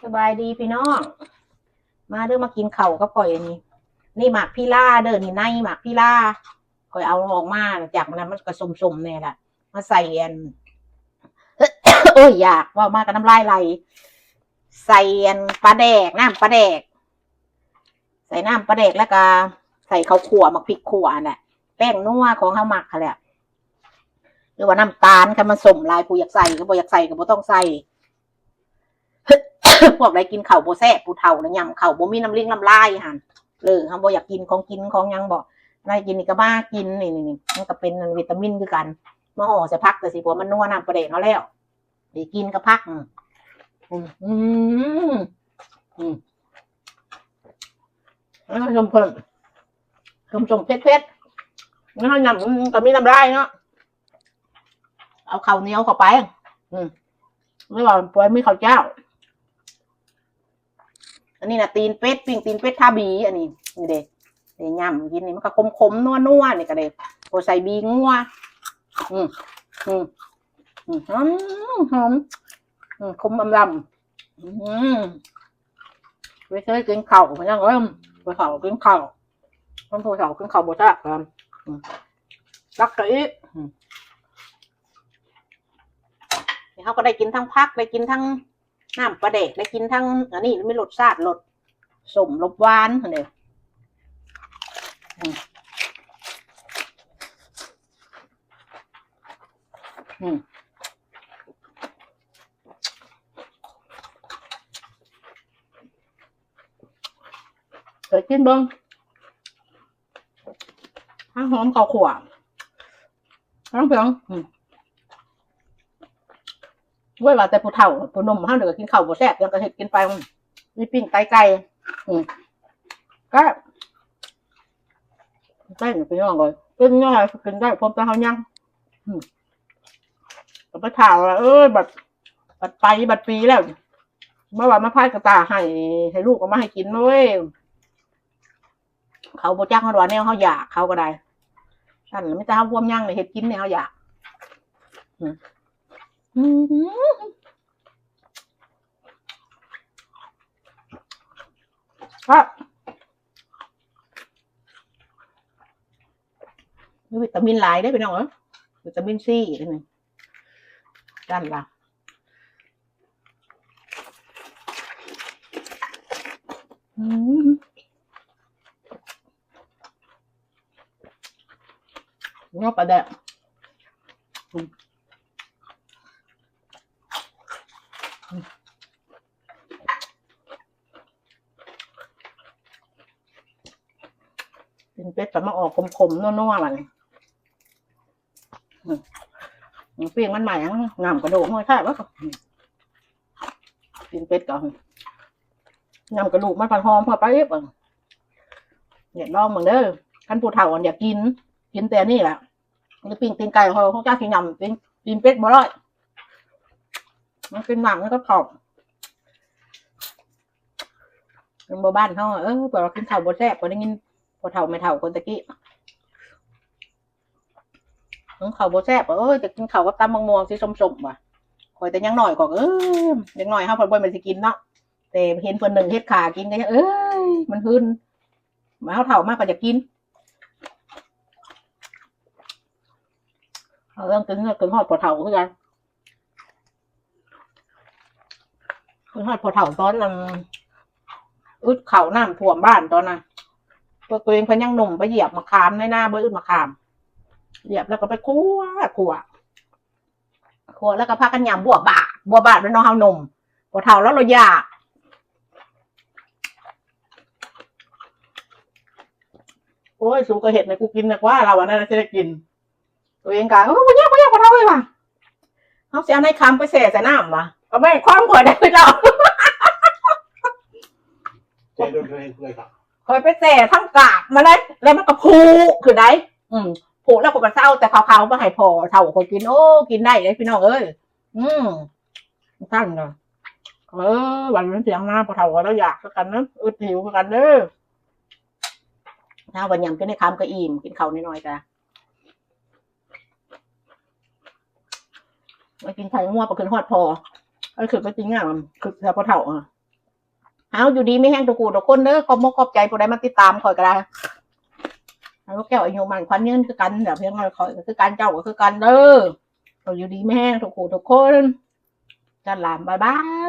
ສະບາຍດີພີ່ນ້ອງ ມາເດີ້ ມາກິນເຂົ້າກັບຂ້ອຍນີ້. ນີ້ໝາກພີລາເດີ້ ນີ້ໃນໝາກພີລາ ຂ້ອຍເອົາອອກມາ ຈາກນັ້ນມັນກໍສົ້ມໆແດ່ລະ ມາໃສ່ອັນ ໂອ້ຍ ຢາກ ເວົ້າມາກໍນ້ຳລາຍໄຫຼ. ໃສ່ອັນປາແດກ ນ້ຳປາແດກ ໃສ່ນ້ຳປາແດກ ແລ້ວກໍໃສ່ເຂົ້າຂົ້ວ ໝາກພິກຂົ້ວຫັ້ນແຫຼະ ແປ້ງນົວຂອງເຮົາມັກຫັ້ນແຫຼະ ຫຼືວ່ານ້ຳຕານ ຄັນມັນສົ້ມຫຼາຍ ຜູ້ຢາກໃສ່ກໍບໍ່ຢາກໃສ່ກໍບໍ່ຕ້ອງໃສ່. ພວກໃດກິນເຂົ້າບໍ່ແຊບ ຜູ້ເຖົ້ານະ ຫຍ້ຳເຂົ້າບໍ່ມີນ້ຳລິງນ້ຳລາຍຫັ້ນ ເອີ ເຮົາບໍ່ຢາກກິນຂອງກິນຂອງຫຍັງບໍ ໄດ້ກິນນີ້ກໍມາກິນ ນີ້ໆ ມັນກໍເປັນວິຕາມິນຄືກັນ ມາຫໍ່ໃສ່ຜັກ ແຕ່ຊິບໍ່ ມັນນົວນ້ຳປາແດກເຮົາແລ້ວ ໄດ້ກິນກັບຜັກ. ອືມ ອືມ ອືມ ເອີ ສົ້ມເພິ່ນ ສົ້ມໆເຜັດໆ ແລ້ວເຮົາຫຍ້ຳ ອືມ ກໍມີນ້ຳລາຍເນາະ ເອົາເຂົ້າໜຽວເຂົ້າໄປ ອືມ ຫຼືວ່າບໍ່ມີເຂົ້າຈ້າວ. ອັນນີ້ນະ ຕີນເປັດ ປີ້ງຕີນເປັດທາບີ ອັນນີ້ ນີ້ເດ້ ເດ້ຫຍ້ຳກິນນີ້ ມັນກໍຂົມໆ ນົວໆ ນີ້ກໍເດ້ ພໍໃສ່ບີງົວ ອືມ ອືມ ອືມ ຫອມ ຫອມ ອືມ ຂົມອຳລຳ ອືມ ໄປເຄີຍກິນເຂົ້າ ພີ່ນ້ອງເອີຍ ຜູ້ເຖົ້າກິນເຂົ້າ ຄົນຜູ້ເຖົ້າກິນເຂົ້າບໍ່ແຊບ ອືມ ຕັກໃສ່ອີກ ອືມ ເຮົາກໍໄດ້ກິນທັງຜັກ ໄດ້ກິນທັງ ນ້ຳປາແດກ ໄດ້ກິນທັງອັນນີ້ ມີລົດຊາດ ລົດສົ້ມ ລົດຫວານຫັ້ນເດ້ ອືມ ອືມ ເຄີຍກິນເບິ່ງ ຫອມເຂົ້າຂົ້ວ ຫອມເພິ່ນ ອືມ ໂອ້ຍ ວ່າແຕ່ຜູ້ເຖົ້າ ຜູ້ໜຸ່ມເຮົານີ້ກໍກິນເຂົ້າບໍ່ແຊບ ຫຍັງກໍເຮັດກິນໄປ ມີປີ້ງໄຕໄກ່ ອືມ ກໍໄດ້ພີ່ນ້ອງເອີຍ ເປັນແນວໃດກໍກິນໄດ້ ພວກແຕ່ເຮົາຍັງ ອືມ ກໍໄປຖ້າວ່າ ເອີຍ ບັດ ບັດໄປບັດປີແລ້ວ ມາວ່າມາພາຍກະຕ່າໃຫ້ ໃຫ້ລູກເອົາມາໃຫ້ກິນເວີຍ. ເຂົາບໍ່ຈັກ ເຮົາວ່າແນວເຮົາຢາກ ເຂົາກໍໄດ້ ຊັ້ນມີແຕ່ເຮົາພວມຍັງເຮັດກິນແນວເຮົາຢາກ ອືມ ອືມ ກໍມີວິຕາມິນຫຼາຍເດ້ພີ່ນ້ອງເອີຍ ວິຕາມິນຊີນີ້ ຊັ້ນລະ ອືມ ເນາະ ປາແດກ ອືມ ຕີນເປັດກໍມາອອກຂົມໆ ນົວໆ ບັດນີ້ ອືມ ປີ້ງມັນໃໝ່ ງາມກະດູກ ຫ້ວຍ ແຊບເວີຍ ອືມ ຕີນເປັດກໍ ຍຳກະດູກມັນພັດຫອມເຂົ້າໄປອີກ ເອີ ລອງເບິ່ງເດີ້ ຄັນຜູ້ເຖົ້າອັນຢາກກິນ ກິນແຕ່ນີ້ແຫຼະ ຫຼືປີ້ງຕີນໄກ່ ເຮົາ ເຮົາຈັກຊິຍຳຕີນ ຕີນເປັດບໍ່ໄດ້ ມັນເປັນໜັງມັນກໍເຂົ້າ ເປັນບໍ່ ບ້ານເຮົາ ເອີ ເພິ່ນວ່າກິນເຂົ້າບໍ່ແຊບ ຂ້ອຍໄດ້ຍິນພໍ່ເຖົ້າແມ່ເຖົ້າຄົນຕະກີ້ ກິນເຂົ້າບໍ່ແຊບ ເອີຍ ຈະກິນເຂົ້າກັບຕຳບັກມ່ວງຊິສົ້ມໆ ວ່າ ຂ້ອຍແຕ່ຍັງນ້ອຍ ຂ້ອຍກໍ ເອີຍ ເດັກນ້ອຍເຮົາເພິ່ນບໍ່ແມ່ນຊິກິນເນາະ ແຕ່ເຫັນເພິ່ນໜຶ້ງເຫັດຂາກິນກໍຍັງ ເອີຍ ມັນຮືນ ມາເຮົາເຖົ້າມາກໍຢາກກິນ ເອົາເລື່ອງກິນ ກິນຮອດພໍ່ເຖົ້າຄືກັນ ຄືຮອດພໍ່ເຖົ້າຕອນນັ້ນ ອຶດເຂົ້ານ້ຳຖ້ວມບ້ານຕອນນັ້ນ ພວກຕົວເອງເພິ່ນຍັງໜຸ່ມ ໄປຢຽບໝາກຂາມໃນນາ ບໍ່ອຶດໝາກຂາມ ຢຽບແລ້ວກໍໄປຂົ້ວ ຂົ້ວ ຂົ້ວແລ້ວກໍພາກັນຫຍ້ຳບົວບາດ ບົວບາດແມ່ນເນາະ ເຮົາໜຸ່ມ ພໍ່ເຖົ້າລາວລະຢາກ ໂອ້ຍ ສູກໍເຮັດໃຫ້ກູກິນນະກວ່າ ລາວວ່ານັ້ນ ຊິໄດ້ກິນ ຕົວເອງກໍ ເອີ ບໍ່ຍາກ ບໍ່ຍາກ ພໍ່ເຖົ້າເອີຍວ່າ ເຮົາຊິເອົາໃນຄຳໄປແຊ່ໃສ່ນ້ຳວ່າ ກໍແມ່ນຄວາມຂ້ອຍໄດ້ເຈົ້າ ແຊ່ໂດນເທົ່າໃດເອື້ອຍຄັບ? ຂ້ອຍໄປແຊ່ທັງກາບມາໄດ໋ ແລ້ວມັນກໍຜຸຂຶ້ນໄດ໋ ອືມ ຜຸແລ້ວຂ້ອຍກໍເອົາແຕ່ຂາວໆມາໃຫ້ພໍ່ເຖົ້າຂ້ອຍກິນ ໂອ້ ກິນໄດ້ເດ້ພີ່ນ້ອງເອີຍ ອືມ ຊັ້ນລະ ເອີ ວັນມັນເສຍງມາ ພໍ່ເຖົ້າກໍລະຢາກຄືກັນເດີ ອຶດຫິວຄືກັນເດີ ເຮົາວ່າຫຍັງກິນໃນຄຳກໍອີ່ມ ກິນເຂົ້າໜ້ອຍໆ ກະ ໄປກິນໄຂ່ງົວ ໄປຂຶ້ນຮອດພໍ່ ໄປຂຶ້ນໄປກິນງາມ ຄືແຖວພໍ່ເຖົ້າ ອະ ເຮົາຢູ່ດີມີແຮງທຸກຜູ້ທຸກຄົນເດີ. ຂອບມົກຂອບໃຈຜູ້ໃດມາຕິດຕາມຂ້ອຍກໍໄດ້. ໃຫ້ພວກເຈົ້າອາຍຸໝັ້ນຂວັນຍືນຄືກັນ ແລ້ວພຽງຂ້ອຍກໍຄືກັນ ເຈົ້າກໍຄືກັນເດີ. ເຮົາຢູ່ດີມີແຮງທຸກຜູ້ທຸກຄົນ. ຈັນລາມ ບາຍບາຍ.